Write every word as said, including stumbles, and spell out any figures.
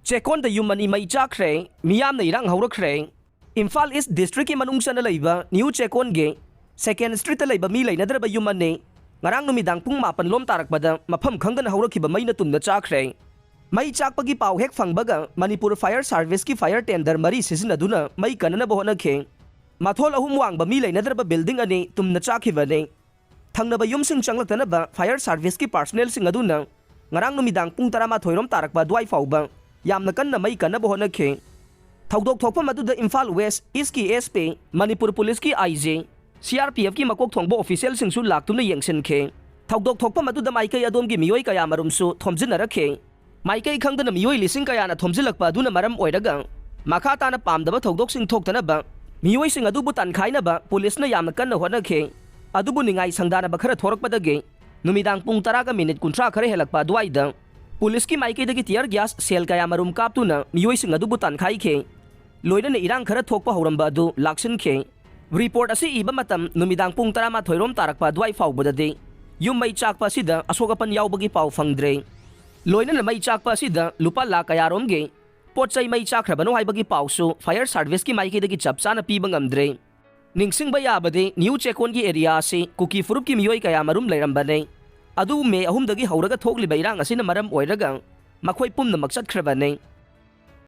ꯆꯦꯛꯀꯣꯟꯗ ꯌꯨꯝ ꯑꯅꯤ ꯃꯩ ꯆꯥꯛꯈ꯭ꯔꯦ, ꯃꯤꯌꯥꯝꯅ ꯏꯔꯥꯡ ꯍꯧꯔꯛꯈ꯭ꯔꯦ꯫ ꯏꯝꯐꯥꯜ ꯏꯁ ꯗꯤꯁꯇ꯭ꯔꯤꯛꯀꯤ ꯃꯅꯨꯡ ꯆꯟꯅ ꯂꯩꯕ ꯅ꯭ꯌꯨ ꯆꯦꯛꯀꯣꯟꯒꯤ ꯁꯦꯀꯦꯟ ꯁ꯭ꯇ꯭ꯔꯤꯠꯇ ꯂꯩꯕ ꯃꯤ ꯂꯩꯅꯗ꯭ꯔꯕ ꯌꯨꯝ ꯑꯅꯤ ꯉꯔꯥꯡ ꯅꯨꯃꯤꯗꯥꯡ ꯄꯨꯡ ꯃꯥꯄꯟ ꯂꯣꯝ ꯇꯥꯔꯛꯄꯗ ꯃꯐꯝ ꯈꯪꯗꯅ ꯍꯧꯔꯛꯈꯤꯕ ꯃꯩꯅ ꯇꯨꯝꯅ ꯆꯥꯈ꯭ꯔꯦ꯫ ꯃꯩ ꯆꯥꯛꯄꯒꯤ ꯄꯥꯎ ꯍꯦꯛ ꯐꯪꯕꯒ ꯃꯅꯤꯄꯨꯔ ꯐꯥꯌꯔ ꯁꯥꯔꯚꯤꯁꯀꯤ ꯐꯥꯌꯔ ꯇꯦꯟꯗꯔ ꯃꯔꯤ ꯁꯤꯖꯤꯟꯅꯗꯨꯅ ꯃꯩ ꯀꯟꯅꯅꯕ ꯍꯣꯠꯅꯈꯤ꯫ ꯃꯊꯣꯜ ꯑꯍꯨꯝ ꯋꯥꯡꯕ ꯃꯤ ꯂꯩꯅꯗ꯭ꯔꯕ ꯕꯤꯜꯗꯤꯡ ꯑꯅꯤ ꯇꯨꯝꯅ ꯆꯥꯛꯈꯤꯕꯅꯤ꯫ ꯊꯪꯅꯕ ꯌꯨꯝꯁꯤꯡ ꯆꯪꯂꯛꯇꯅꯕ ꯐꯥꯌꯔ ꯁꯥꯔꯚꯤꯁꯀꯤ ꯄꯥꯔꯁꯅꯦꯜꯁꯤꯡ ꯑꯗꯨꯅ ꯉꯔꯥꯡ ꯅꯨꯃꯤꯗꯥꯡ ꯄꯨꯡ ꯇꯔꯥꯃꯥꯊꯣꯏ ꯔꯣꯝ ꯇꯥꯔꯛꯄ ꯑꯗꯨꯋꯥꯏ ꯐꯥꯎꯕ ꯌꯥꯝꯅ ꯀꯟꯅ ꯃꯩ ꯀꯟꯅꯕ ꯍꯣꯠꯅꯈꯤ꯫ ꯊꯧꯗꯣꯛ ꯊꯣꯛꯐꯝ ꯑꯗꯨꯗ ꯏꯝꯐꯥꯜ ꯋꯦꯁ ꯏꯁꯀꯤ ꯑꯦꯁ ꯄꯤ, ꯃꯅꯤꯄꯨꯔ ꯄꯨꯂꯤꯁꯀꯤ ꯑꯥꯏ ꯖꯤ, ꯁꯤ ꯑꯥꯔ ꯄꯤ ꯑꯦꯐꯀꯤ ꯃꯀꯣꯛ ꯊꯣꯡꯕ ꯑꯣꯐꯤꯁꯤꯌꯦꯜꯁꯤꯡꯁꯨ ꯂꯥꯛꯇꯨꯅ ꯌꯦꯡꯁꯤꯟꯈꯤ꯫ ꯊꯧꯗꯣꯛ ꯊꯣꯛꯐꯝ ꯑꯗꯨꯗ ꯃꯥꯏꯀꯩ ꯑꯗꯣꯝꯒꯤ ꯃꯤꯑꯣꯏ ꯀꯌꯥꯃꯔꯨꯝꯁꯨ ꯊꯣꯝꯖꯤꯟꯅꯔꯛꯈꯤ꯫ ꯃꯥꯏꯀꯩ ꯈꯪꯗꯅ ꯃꯤꯑꯣꯏ ꯂꯤꯁꯤꯡ ꯀꯌꯥꯅ ꯊꯣꯝꯖꯤꯜꯂꯛꯄ ꯑꯗꯨꯅ ꯃꯔꯝ ꯑꯣꯏꯔꯒ ꯃꯈꯥ ꯇꯥꯅ ꯄꯥꯝꯗꯕ ꯊꯧꯗꯣꯛꯁꯤꯡ ꯊꯣꯛꯇꯅꯕ ꯃꯤꯑꯣꯏꯁꯤꯡ ꯑꯗꯨꯕꯨ ꯇꯥꯟꯈꯥꯏꯅꯕ ꯄꯨꯂꯤꯁꯅ ꯌꯥꯝꯅ ꯀꯟꯅ ꯍꯣꯠꯅꯈꯤ꯫ ꯑꯗꯨꯕꯨ ꯅꯤꯡꯉꯥꯏ ꯁꯪꯗꯥꯅꯕ ꯈꯔ ꯊꯣꯔꯛꯄꯗꯒꯤ ꯅꯨꯃꯤꯗꯥꯡ ꯄꯨꯡ ꯇꯔꯥꯒ ꯃꯤꯅꯤꯠ ꯀꯨꯟꯊ꯭ꯔꯥ ꯈꯔ ꯍꯦꯜꯂꯛꯄ ꯑꯗꯨꯋꯥꯏꯗ ꯄꯨꯂꯤꯁꯀꯤ ꯃꯥꯏꯀꯩꯗꯒꯤ ꯇꯤꯌꯔ ꯒ꯭ꯌꯥꯁ ꯁꯦꯜ ꯀꯌꯥꯃꯔꯨꯝ ꯀꯥꯞꯇꯨꯅ ꯃꯤꯑꯣꯏꯁꯤꯡ ꯑꯗꯨꯕꯨ ꯇꯥꯟꯈꯥꯏꯈꯤ꯫ ꯂꯣꯏꯅꯅ ꯏꯔꯥꯡ ꯈꯔ ꯊꯣꯛꯄ ꯍꯧꯔꯝꯕ ꯑꯗꯨ ꯂꯥꯛꯁꯤꯟꯈꯤ꯫ ꯔꯤꯄꯣꯔꯠ ꯑꯁꯤ ꯏꯕ ꯃꯇꯝ ꯅꯨꯃꯤꯗꯥꯡ ꯄꯨꯡ ꯇꯔꯥꯃꯥꯊꯣꯏ ꯔꯣꯝ ꯇꯥꯔꯛꯄ ꯑꯗꯨꯋꯥꯏ ꯐꯥꯎꯕꯗꯗꯤ ꯌꯨꯝ ꯃꯩ ꯆꯥꯛꯄ ꯑꯁꯤꯗ ꯑꯁꯣꯛ ꯑꯄꯟ ꯌꯥꯎꯕꯒꯤ ꯄꯥꯎ ꯐꯪꯗ꯭ꯔꯦ꯫ ꯂꯣꯏꯅꯅ ꯃꯩ ꯆꯥꯛꯄ ꯑꯁꯤꯗ ꯂꯨꯄꯥ ꯂꯥꯈ ꯀꯌꯥꯔꯣꯝꯒꯤ ꯄꯣꯠ ꯆꯩ ꯃꯩ ꯆꯥꯛꯈ꯭ꯔꯕꯅꯣ ꯍꯥꯏꯕꯒꯤ ꯄꯥꯎꯁꯨ ꯐꯥꯌꯔ ꯁꯥꯔꯚꯤꯁꯀꯤ ꯃꯥꯏꯀꯩꯗꯒꯤ ꯆꯞ ꯆꯥꯅ ꯄꯤꯕ ꯉꯝꯗ꯭ꯔꯦ꯫ ꯅꯤꯡꯁꯤꯡꯕ ꯌꯥꯕꯗꯤ ꯅ꯭ꯌꯨ ꯆꯦꯛꯀꯣꯟꯒꯤ ꯑꯦꯔꯤꯌꯥ ꯑꯁꯤ ꯀꯨꯀꯤ ꯐꯨꯔꯨꯞꯀꯤ ꯃꯤꯑꯣꯏ ꯀꯌꯥ ꯃꯔꯨꯝ ꯂꯩꯔꯝꯕꯅꯤ꯫ ꯑꯗꯨꯕꯨ ꯃꯦ ꯑꯍꯨꯝꯗꯒꯤ ꯍꯧꯔꯒ ꯊꯣꯛꯂꯤꯕ ꯏꯔꯥꯡ ꯑꯁꯤꯅ ꯃꯔꯝ ꯑꯣꯏꯔꯒ ꯃꯈꯣꯏ ꯄꯨꯝꯅꯃꯛ ꯆꯠꯈ꯭ꯔꯕꯅꯤ꯫